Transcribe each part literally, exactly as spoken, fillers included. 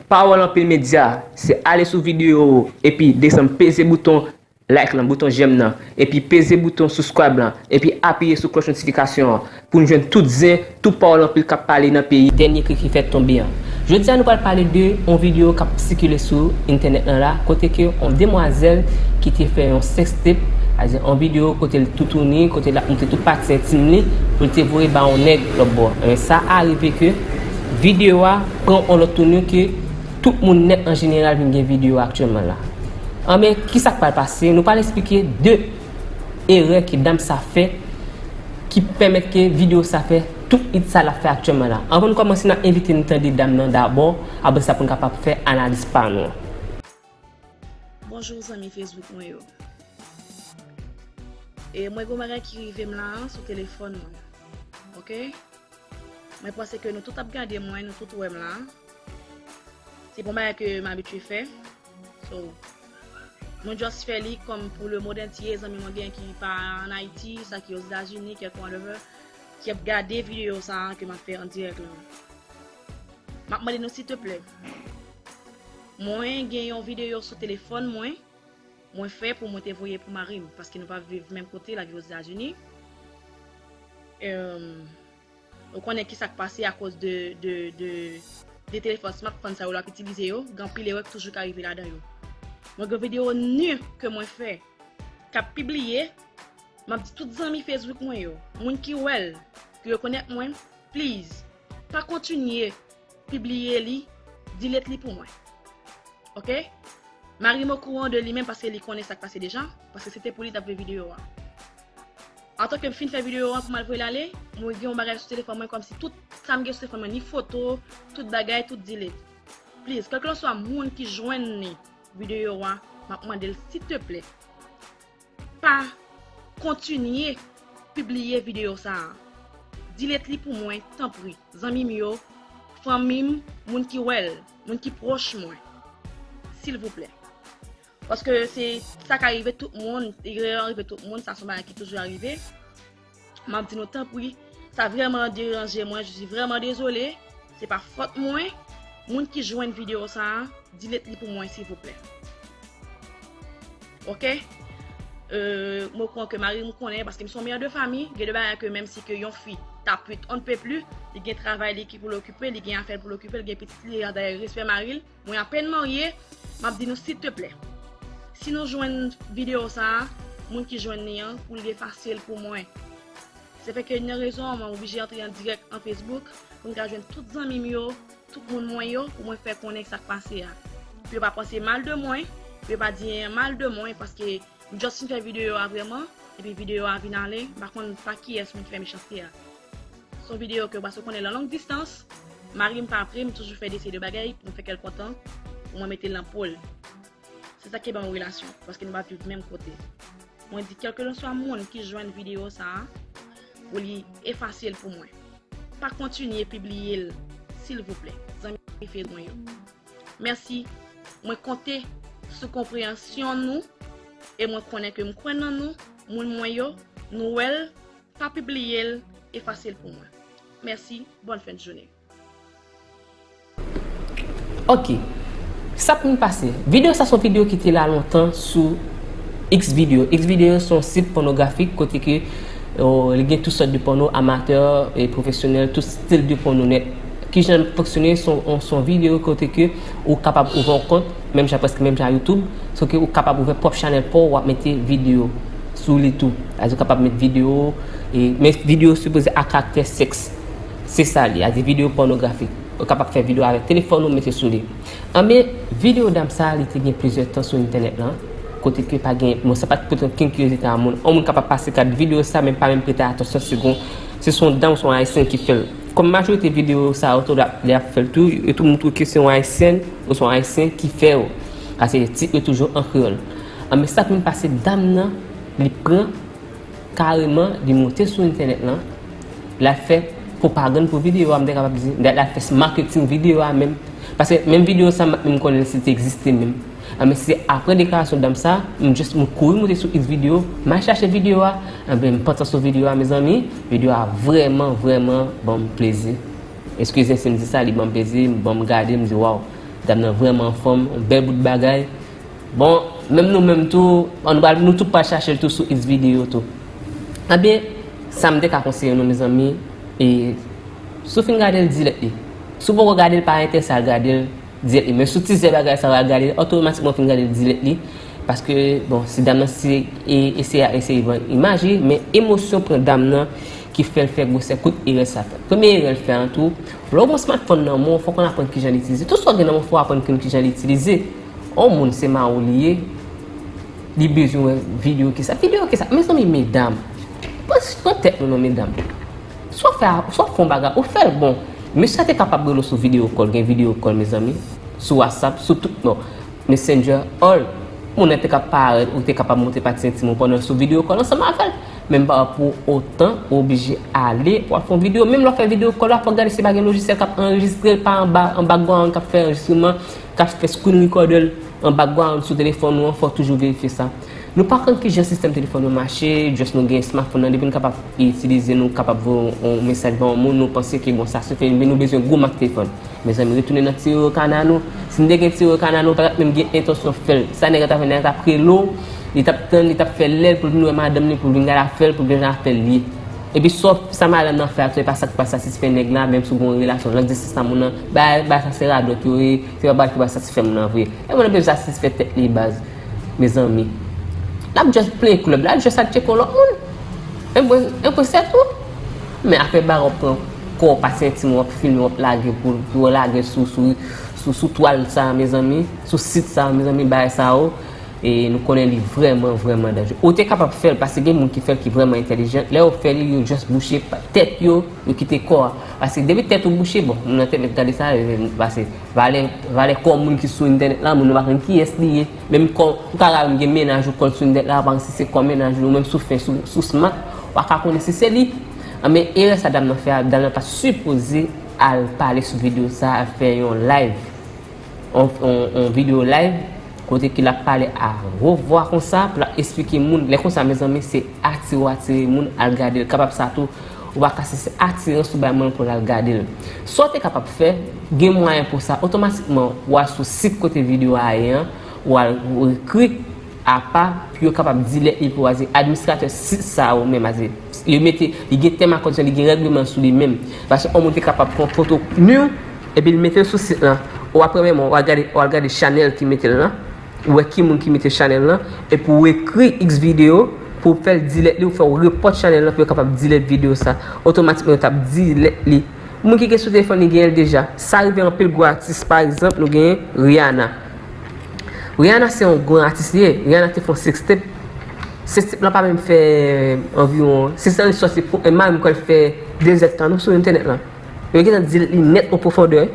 Pawòl Anpil Medya, se ale sou videyo epi desann peze bouton like lan, bouton j'aime nan, epi peze bouton subscribe lan, epi apiye sou klòch notifikasyon an pou n jwenn tout zen, tout pawòl anpil k ap pale nan peyi. Dènye kri ki fèk tonbe an. Jodi a nou pral pale de yon videyo k ap sikile sou entènèt lan la, kote ke yon demwazèl ki te fè yon sextape, sètadi yon videyo kote l toutouni, kote l ap montre tout pati entim li, pou l te voye ba yon nèg lòtbò. Ebyen sa arive ke videyo a pran yon lòt touni ke tout moun nèt an jeneral vin gen videyo a aktyèlman la. Anben, kisa k pral pase? Nou pral eksplike de erè ke dam sa fè ki pèmèt ke videyo sa fè tout hit sa l ap fè aktyèlman la. Anvan n kòmanse, n ap envite n tande dam nan dabò, apre sa pou n kapab fè analiz pa nou an. Bonjou zanmi Facebook mwen yo. E mwen gon bagay ki rive m la sou telefòn mwen. Oke? Mwen panse ke nou tout ap gade mwen, nou tout wè m la. Se pa yon bagay ke m abitye fè. So, nou just fè li kòm pou le monde entier, zanmi mwen gen ki pa an Ayiti, sa ki Ozetazini, kèk whatever, ki ap gade videyo sa a ke m ap fè an dirèk la. M ap mande nou silteplè. Mwen gen yon videyo sou telefòn mwen, mwen fè pou mwen te voye pou mari m, paske nou pa viv menm kote, l ap viv Ozetazini. Ou konnen ki sa k pase akoz de, de, de, de telefòn smartphone sa yo l ap itilize yo, gen anpil erè ki toujou ka rive ladan yo. Mwen gen videyo nu ke mwen fè, k ap pibliye, m ap di tout zanmi Facebook mwen yo, moun ki wè l, ki rekonèt mwen, please, pa kontinye pibliye li, delete li pou mwen. Oke? Mari m okouran de li menm paske li konnen sa k pase deja, paske se te pou li t ap vle videyo a. Antanke m fin fè videyo a pou m al voye l ale, mwen gen yon bagay sou telefòn mwen kòmsi tout sa m gen sou telefòn mwen, ni foto, tout bagay, tout delete. Please, kèlkeswa moun ki jwenn ni videyo a, m ap mande l silteplè, pa kontinye pibliye videyo sa a. Delete li pou mwen, tanpri. Zanmi m yo, fanmi m, moun ki wè l, moun ki pwòch mwen. Silvouplè. Paske se sa ka rive tout moun, erè an rive tout moun, sa se yon bagay ki toujou rive. M ap di nou tanpri, sa vrèman deranje mwen, je suis vraiment désolée, se pa fòt mwen. Moun ki jwenn videyo sa a, delete li pou mwen silvouplè. Oke? Mwen kwè ke mari m konnen, paske m se yon mè de fanmi, gen de bagay ke menm si ke yon fi ta pit on ne peut plus, li gen travay li ki pou l okipe, li gen afè l pou l okipe, li gen pitit li, dayè respè mari l, mwen apèn marye, m ap di nou silteplè, si nou jwenn videyo sa a, moun ki jwenn li an, pou l efase l pou mwen. Se fè ke nan rezon an, mwen oblije antre an dirèk an Facebook pou m ka jwenn tout zanmi m yo, tout moun mwen yo, pou mwen fè konnen sa k pase a. Pou yo pa panse mal de mwen, pou yo pa di anyen mal de mwen, paske m just fin fè videyo a vrèman, epi videyo a vin ale, m pa konn pa kiyès moun ki fè mechanste a. Se yon videyo ke w pa sou konnen lan long distans, mari m pa vre, m toujou fè de seri de bagay pou m fè kè l kontan, pou mwen mete l nan po l. Se sa ki ban yon relasyon, paske nou pa viv menm kote. Mwen di kèlkeswa moun ki jwenn videyo sa a, pou li efase l pou mwen. Pa kontinye pibliye l, silvouplè, zanmi Facebook mwen yo. Mèsi. Mwen konte sou konpreyansyon nou e mwen konnen ke m kwè nan nou, moun mwen yo, nou wè l, pa pibliye l, efase l pou mwen. Mèsi, bòn fen de jounen. Ok. Sa k vin pase? Videyo sa se yon videyo ki te la lontan sou X video. X video se yon sit pònografik kote ke li gen tout sòt de pòno, amatè e pwofesyonèl, tout stil de pòno nèt. Kijan l fonksyone? Se yon videyo kote ke ou kapab ouvè yon kont, menm jan, prèske menm jan YouTube, sòf ke ou kapab ouvè pwòp chanèl pa w, w ap mete videyo sou li tou. Sètadi ou kapab met videyo, men videyo sipoze a karaktè sèks. Se sa li, sètadi videyo pònografik. Ou kapab fè videyo avèk telefòn ou, mete sou li. Anben, videyo dam sa a, li te gen plizyè tan sou entènèt lan, kote ke pa gen, bon, sa pa t pote okenn kiryozite a moun. Yon moun kapab pase gad videyo sa, men pa menm prete atansyon si gon, si se yon dam, se yon ayisyen ki fè l. Kòm majorite videyo sa yo tou, lè y ap fè l tou, yo tou montre ke se yon ayisyèn ou se yon ayisyen ki fè yo. Paske tit yo toujou an kreyòl. Anben, sa k vin pase, dam nan, li pran kareman, li monte sou entènèt lan, l al fè pwopagann pou videyo a, m ta kapab di, l al fè maketing videyo a menm. Paske menm videyo sa, m pa t menm konnen si l te egziste menm. Anben, se apre deklarasyon dam sa, m just, m kouri monte sou X video, m al chache videyo a, anben, m pantan sou videyo a, mezanmi, videyo a vrèman, vrèman ban m plezi. Eskize si m di sa, li ban m plezi, m ban m gade, m di, waw. Dam nan vrèman anfòm, yon bèl bout bagay. Bon, menm nou menm tou, bon, nou, pral- nou tout pral chache l tou sou X videyo tou. Ebyen, sa m te ka konseye nou, mezanmi, e, si w fin gade l, delete li. Si w poko gade l, pa enterese al gade l, delete li. Men si w tizè bagay sa, w al gade l, otomatikman w fin gade l, delete li. Paske, bon, si dam nan si e, eseye ap eseye vann imaj li, men emosyon pran dam nan ki fè l fè gwosè kout erè sa fè. Premye erè l fè an tou, lè w gen yon smartphone nan men w, fòk w aprann kijan l itilize. Tout sa w gen nan men w, fòk w aprann kijan l itilize. Yon moun se mari w li ye, li bezwen wè videyo ki sa. Videyo ki sa? Mezanmi, medam, pran, pran tèt nou non, medam. Si w fè, si w fè yon bagay, ou fè l bon. Mesye a te kapab rele w sou videyo call, gen videyo call, mezanmi, sou WhatsApp, sou tout, non, Messenger, all. Moun nan te ka parèt, ou te kapab montre pati entim ou pandan sou videyo call ansanm avè l. Men pa pou otan ou oblije ale pou al fè yon videyo. Menm lè w fè videyo call la, fòk gade si pa gen lojisyèl k ap anrejistre l pa anba, an background, k ap fè anrejistreman, k ap fè screen recorder an background sou telefòn ou an, fòk toujou verifye sa. Nou pa konn kijan sistèm telefòn yo mache, just nou gen smartphone nan, depi nou kapab itilize, nou kapab voye yon, yon mesaj ba yon moun, nou panse ke bon, sa sifi, men nou bezwen gwo mak telefòn. Mezanmi, retounen nan ti rere kana nou. Si n te gen ti rere kana nou, nou pa t ap menm gen entansyon fè l. Sa nèg la t ap fè, nèg la t ap rele w, li t ap tann, li t ap fè lè l pou l vin wè madanm li, pou l vin gade afè l, pou l vin afè l li. Epi sa, sa madanm nan fè a, se pa sa k pral satisfè nèg la, menm si w gen yon relasyon long distance ak moun nan, bagay, bagay sa se radòt yo ye, se pa bagay ki pral satisfè moun nan vre. E moun nan bezwen satisfè tèt li baz, mezanmi. L ap just plenyen klèb la, l ap just al tcheke yon lòt moun. E mwen, e mwen se tou. Men afè bagay w ap pran kò w, pati entim w ap filme, w ap lage pou, pou w lage sou, sou, sou, sou twal sa, mezanmi, sou sit sa, mezanmi, bagay sa yo. E nou konnen li vrèman, vrèman danjere. Ou te kapab fè l, paske gen moun ki fè l ki vrèman entèlijan. Lè yo fè li, yo just bouche pa- tèt yo, yo kite kò a. Paske depi tèt ou bouche, bon, moun nan te mèt gade sa, e, pase valè, valè kò moun ki sou entènèt la, moun nan pa konn kiyès li ye. Menm kò, ou ka gade gen mennaj ou kòl sou entènèt la, ou pa konn si se kò mennaj ou, menm si w fè sou, sou smart, ou pa ka konnen si se li. Anben, erè sa dam nan fè a, dam nan pa t sipoze al pale sou videyo sa, al fè yon live. On, on, on videyo live, kote ke l ap pale a wo vwa konsa, pou l ap esplike moun. Lè konsa, mezanmi, se atire w atire moun al gade l. Kapab sa tou, ou pa ka se, se atirans ou bay moun pou l al gade l. Sa w te kapab fè, gen mwayen pou sa, otomatikman, w al sou sit kote videyo a ye an, w al, ou ekri apa pou yo kapab delete li pou w, a di administratè sit sa yo menm, a di yo mete, li gen tèm a kondisyon, li gen règleman sou li menm. Paske yon moun te kapab pran foto nu, epi l mete l sou sit lan. Ou apre menm, ou al gade, ou al gade chanèl ki mete l lan, ou wè ki moun ki mete chanèl lan, epi ou ekri X videyo pou w fè l delete li, ou fè w report chanèl lan pou yo kapab delete videyo sa. Otomatikman, yo t ap delete li. Moun ki gen sou telefòn li genyen l deja. Sa rive anpil gwo atis, pa egzanp, nou genyen Rihanna. Rihanna se yon gran atis li ye. Rihanna te fè yon sextape. Sextape lan pa menm fè anviwon, sextape lan li sòti pou, e, mari m kwè l fè de zèdtan non sou entènèt lan. Yo gentan delete li nèt an pwofondè.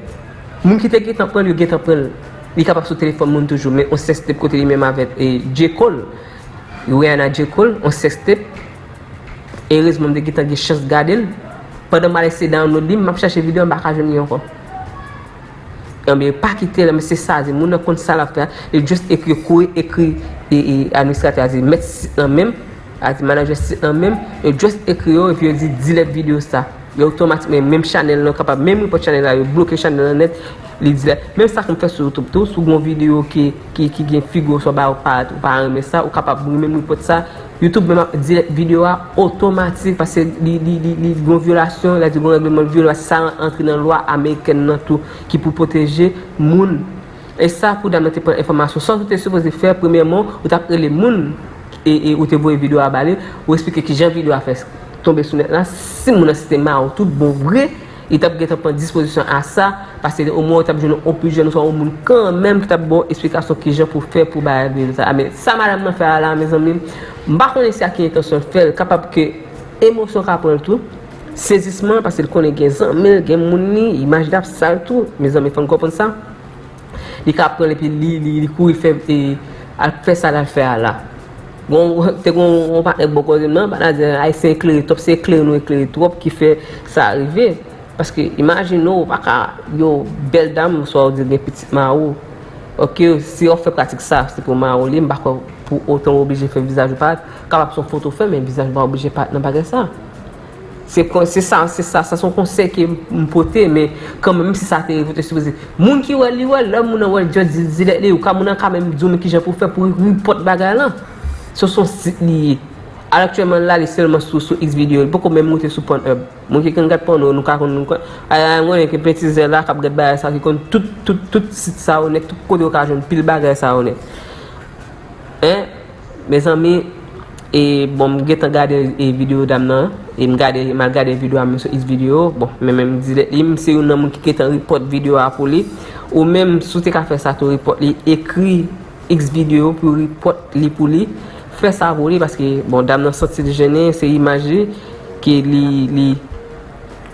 Moun ki te gentan pran l, yo gentan pran l. Li kapab sou telefòn moun toujou, men yon sextape kote li menm avèk, e, J. Cole. Rihanna J. Cole, yon sextape. Erezman, m te gentan gen chans gade l. Pandan m al eseye download li, m ap chache videyo a, m pa ka jwenn li ankò. Anben, pa kite l, men se sa, di moun nan konn sa l ap fè a. Li just ekri, kouri ekri, e, e, administratè a, di mèt sit lan menm, a di manajè sit lan menm, yo just ekri yo, epi yo di delete videyo sa. Yo otomatikman, menm chanèl lan kapab, menm report chanèl la, yo bloke chanèl lan nèt, li delete. Menm sa konn fèt sou YouTube tou, si w gen yon videyo ki, ki, ki gen figi w sou bagay ou pa, ou pa renmen sa, ou kapab menm report sa, YouTube menm ap delete videyo a otomatik, paske li, li, li, li gen yon vyolasyon, lè di gen yon règleman l vyole, paske sa rantre nan lwa amerikèn nan tou ki pou pwoteje moun. E sa pou dam nan te pran enfòmasyon. Sa w te sipoze fè, premyèman, ou t ap rele moun e, e ou te voye videyo a ba li, ou eksplike kijan videyo a fè tonbe sou nèt la. Si moun nan se te mari w tout bon vre, li t ap gentan pran dispozisyon a sa, paske omwen ou t ap jwenn yon pi jèn oswa yon moun kanmenm ki t ap ba w esplikasyon kijan pou fè pou bagay videyo sa. Men sa madanm nan fè a la, mezanmi, m pa konnen si a ki entansyon l fè l, kapab ke emosyon ka pran l tou, sezisman, paske l konnen gen zanmi l, gen moun li, imaj li ap sal tou, mezanmi, fò n konprann sa. Li ka pran l epi li, li, li kouri fè, e, al fè sa l al fè a la. Bon, te gon yon patnè k bò kote m nan, patnè a di, Ayisyen eklere twòp, se eklere nou eklere twòp ki fè sa rive. Paske imajine w, ou pa ka, yo, bèl dam, swa w di gen pitit mari w. Oke, si w ap fè pratik sa, se pou mari w li, m pa kwè pou otan w oblije fè vizaj ou parèt. Kapab se yon foto w fè, men vizaj ou pa oblije parèt nan bagay sa. Se kon- se sa, se sa, sa se yon konsèy ke m pote, men kanmenm, menm si sa te rive, ou te sipoze. Moun ki wè l, li wè l, lè moun nan wè l, just di, delete li, ou ka, moun nan ka menm di w, men kijan pou fè pou report bagay lan. Se yon sit li ye. Alaktyèlman, la, li sèlman sou, sou X video, li poko menm moute sou Pornhub. Moun ki konn gad pòno, nou ka konn, nou konn, ay, ay, mwen, ke petizè la, k ap gad bagay sa, ki konn tout, tout, tout sit sa yo nèt, tout kote ou ka jwenn pil bagay sa yo nèt. Hein? Mezanmi, e, bon, m gentan gade, e, videyo dam nan, e m gade, m al gade videyo a menm sou X video, bon, men menm delete li, m se youn nan moun ki gentan report videyo a pou li, ou menm, si w te ka fè sa tou, report li, ekri X video pou report li pou li, fè sa pou li, paske, bon, dam nan santi l jennen, se imaj li, ke li, li,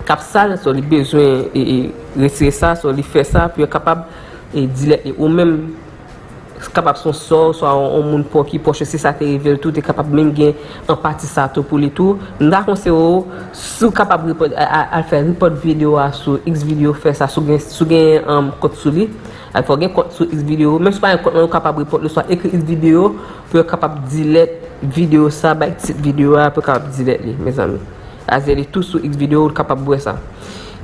k ap sal, so li bezwen, e, e, retire sa, so li fè sa, pou yo kapab, e, delete li. Ou menm, kapab se yon sè w, swa yon, yon moun pwòch ki pwòch ou, si sa te rive l tou, te kapab menm gen anpati sa tou pou li tou. M ta konseye w, si w kapab report, a, a, al fè report videyo a sou X video, fè sa, si w gen, si w gen, um, kont sou li, al fè w gen kont sou X video, menm si w pa gen kont lan, ou kapab report li, swa ekri X video, pou yo kapab delete videyo sa, bay tit videyo a, pou yo kapab delete li, mezanmi. Azeli tou sou X video, ou kapab wè sa.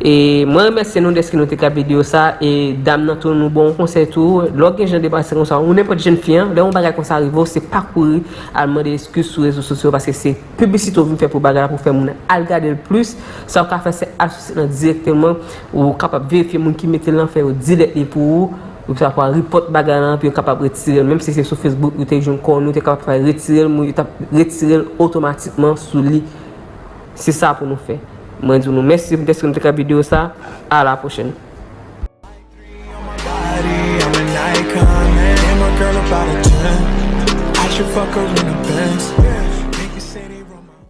E mwen remèsye nou dèske nou te gade videyo sa, e dam nan tou, nou ba w yon konsèy tou, lè w gen jan de bagay konsa, ou nenpòt jèn fi an, lè yon bagay konsa rive w, se pa kouri al mande eskiz sou rezo sosyo, paske se piblisite w vin fè pou bagay la, pou fè moun al gade l plis. Sa w ka fè, se al sou sit lan dirèkteman, ou kapab verifye moun ki mete l lan, fè yo delete li pou ou, ou sa kwa report bagay lan, pou yo kapab retire l, menm si se sou Facebook, ou te jwenn kò nou, te kapab fè retire l, moun yo t ap retire l otomatikman sou li. Se sa pou nou fè. Mwen di nou mèsi dèske nou te ka videyo sa. A la pwochèn. Body, I'm an icon, man. And my girl about a ten. I should fuck her in a Benz.